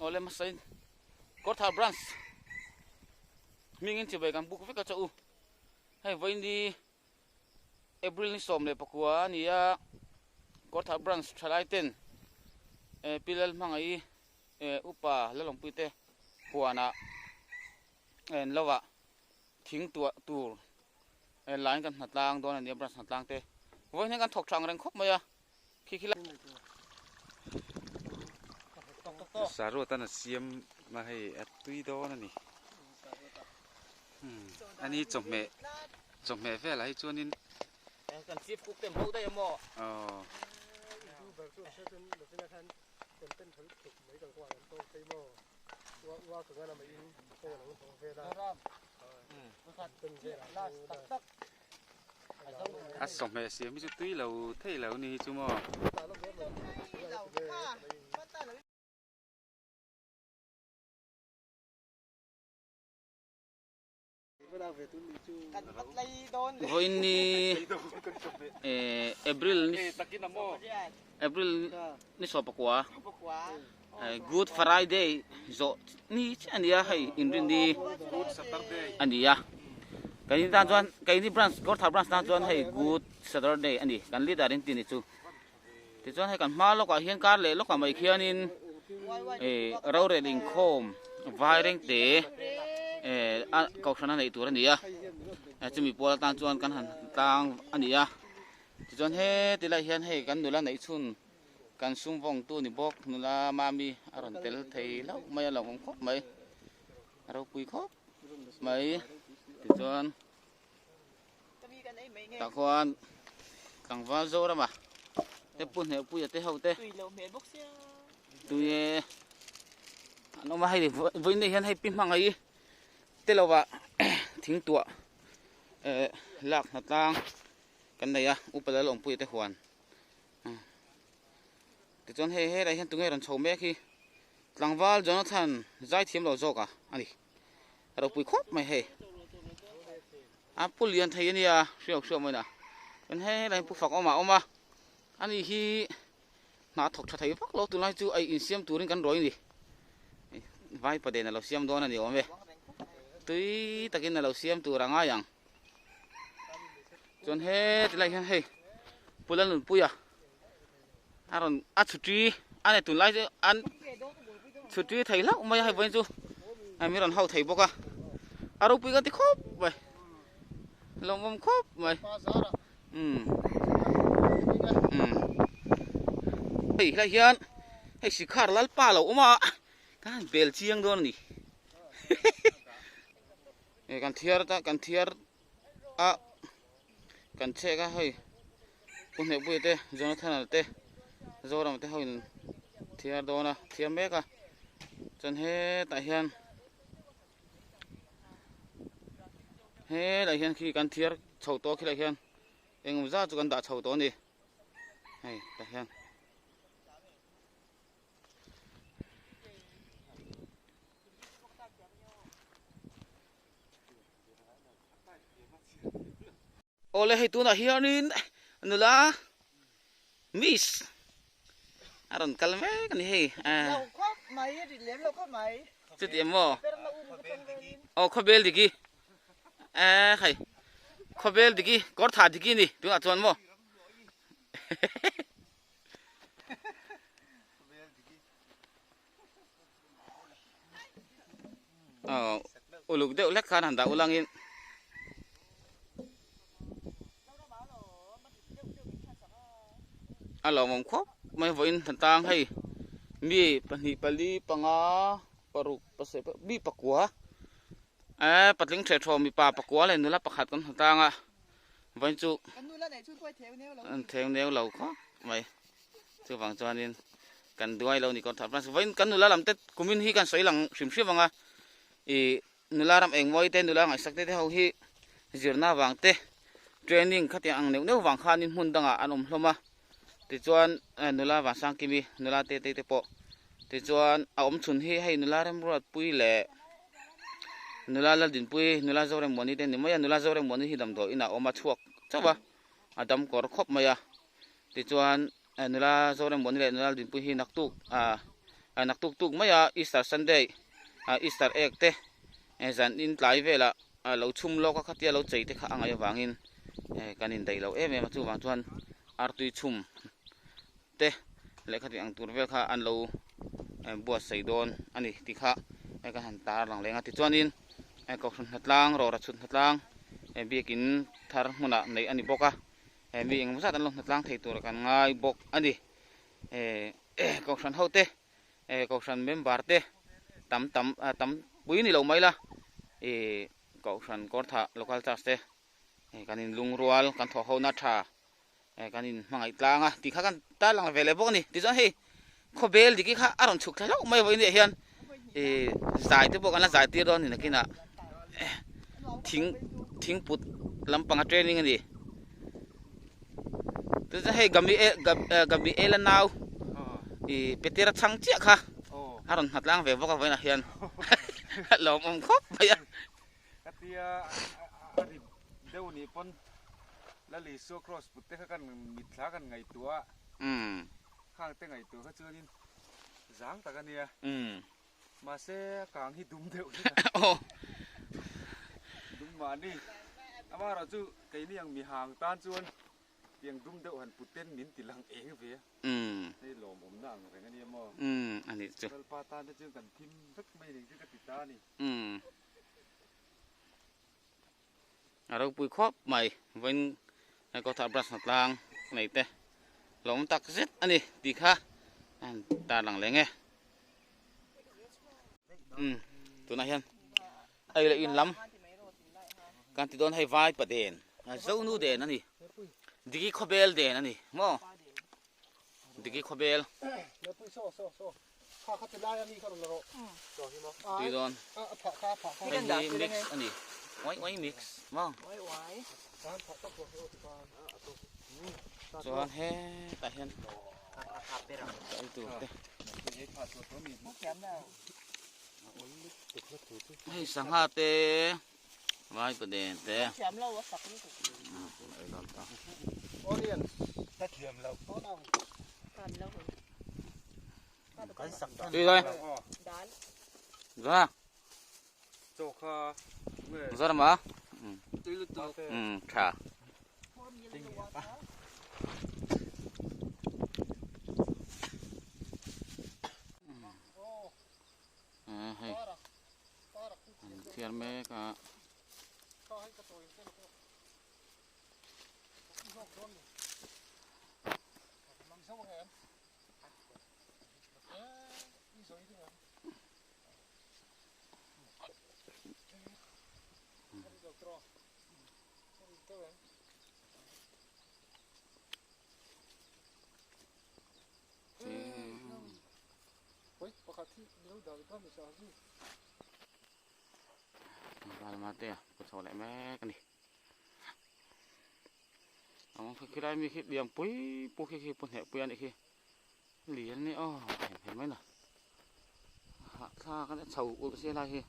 Awle hmasain Kawrthah Branch hmingin chibai kan buk vek a chaw u. Hei vawiin April ni 14 a ni a, Kawrthah Branch thalai ten Pi Lalhmangaih Upa Lalawmpui te huanah en lovah thing tuah tur line kan hnatlang dawn a ni a branch hnatlang te vawiin hian kan thawk tha ang reng khawp mai a khi khi lai Saruat an a siam a hei a tui dawn a ni ani chawhmeh chawhmeh velah hi chuanin kan chief cook te an bo daih a maw aw A sawhmeh siam hi chu tui lo thei lo ni hi chu maw. Vawiin ni April ni April ni 14 Good Friday zawh ni chiah a ni a hei inrinni a ni a keini tan chuan keini branch Kawrthah branch tan chuan hei Good Saturday a ni kan leader in ti ni chu tichuan hei kan hma lawkah hian kar leh lawkah mai khianin ih rorel inkhawm vairengte eh a kohhran a neih tur a ni a chumi pual atan chuan kan han tlang a ni a tichuan heti lai hian hei kan nula neih chhun kan sum vawng tu ni bawk nula mami a rawn tel thei hlauh mai a lo awm khawp mai a ropui khawp mai tichuan. Tah khuan tlangval Zorama te pu Hnehpuia te ho te tui e an awm a hei vawiin nei hian hei pi hmangaih te lovah thing tuah eh lak hna tlang kan nei a upa Lalawmpuia te huan tichuan hei helai hian tunge rawn chho mek hi tlangval Jonathan zaithiam lo zawk a ani. A ropui khawp mai hei a pu lian thei ania hriau hriau mai na chuan he lai pu fak awm a awm a ani hi hna thawk tha thei vak lo tunlai chu a insiam turin kan rawi a ni vai paden a lo siam dawn a ni awm e tui takin a lo siam tur a ngai ang chuan he tilai hian hei pu Lalnunpuia a rawn a chhuti a nei tunlai chu an chhuti thei hlauh mai a hei vawiin chu hei min rawn hau thei bawk a a ropui ka ti khawp mai lawmawm khawp mai umm umm hei helai hian hei sikhar lalpa lo awm a ka han bel chiang dawn a ni he kan thiar ta kan thiar a kan chhek a hei Pu Hnehpuia te Jonathan-a te Zorama te ho in thiar dawn a thiar mek a chuan hetah hian helai hian khi kan thiar chho tawh a khilai hian engemaw zat chu kan dah chho tawh a ni hei tah hian. Awle hei tunah hianin nula miss a rawn kal mek a ni hei chuti em maw aw khawbel diki eh hei khawbel diki kawr tha diki a ni tunah chuan maw Aw uluk deuh hlek khan han dah ulangin a lawmawm khawp mai vawiin hna tang hei mi pahnih pali panga paruk pasarih mi pakua eh patling ṭheh ṭhaw mipa pakua leh nula pakhat kan hna tang a vawiin chu an theng neu lo khawp mai. Chuvang chuanin kan duai lo ni kawr thar vawiin kan nula lam te kumin hi kan sawi lang hrim hrim ang a ih nula ram engmawi te nula ngaihsak te te ho hi zirna vang te training khatiang ang neuh neuh vang khanin hmun dangah an awm hlawm a tichuan nula Vansangkimi nula te te te pawh tichuan a awm chhun hi hei nula Remruatpui leh nula Laldinpui nula Zoremmuani te ni mai a nula Zoremmuani hi damdawi inah a awm a chhuak chauh a a dam kawr khawp mai a. Tichuan nula Zoremmuani leh nula Dinpuii hi naktuk ah Naktuk tuk maia Easter Sunday Easter egg te zan in tlai velah lo chhum lawk a khatia lo chei te kha a ngaih avangin kan indaih lo em em a chuvang chuan artui chhum te leh khati ang tur vel kha an lo buatsaih dawn a ni tih kha kan han tar lang leng a tichuanin kohhran hnatlang rawra chhut hnatlang biakin thar hmunah neih a ni bawk a mi engemaw zat an lo hnatlang thei tur kan ngai bawk a ni. Kohhran ho te kohhran member te tam tam tam pui ni lo mai la kohhran kawrthah local church te kan in lungrual kan thawh ho na tha kan in hmangaih tlang a tih kha kan tar lang ve leh bawk a ni tichuan hei khawbel diki kha a rawn chhuk thla hlauh mai vawiin ah hian zai te pawh kan la zai tir dawn a ni nakinah thing thingput lampanga training a ni. Chuan hei Gami Gami Ela nau i Petera chhang chiah kha a rawn nghat lang ve bawk a vawiinah hian lawmawm khawp mai a. Ka tia a ri deuh nih pawn Lal Isua cross put te kha kan mitthla kan ngaihtuah a, khang te ngaihtuah kha chuanin zang tak a nia. Mahse a kang hi dum deuh hlek a. Dum mahni. Amaherawh chu keini ang mihang tan chuan tiang dum deuh han put ten min ti lang eng ve a. Hei lawmawmna ang reng a nia maw. Lalpa tan te chuan kan thim vek mai ning chu ka ti ta a ni. A ropui khawp mai vawiin Kawthah brush hnatlang nei te lawm tak zet a ni tih kha a han tarlang leng e. Umm tunah hian ei leh in lam kan ti dawn hei vai pa den zonu den a ni diki khawbel den a ni maw. Diki khawbel. Tui dawn. Hei hi mix a ni. Uai uai mix maw. Chuan hetah hian ei tur te. Hei sangha te vai pa den te. Tui rồi. Rồi. Rồi mà. Ừ, thả. Hei an thiar mek a. Val mate a pu chho leh mek a ni. Ang khi khilai mi khi lian pui pui khi khi pu hneh pui a nih khi lian nia aw hei mai na hahthlak a nia chho ulh se lai hi.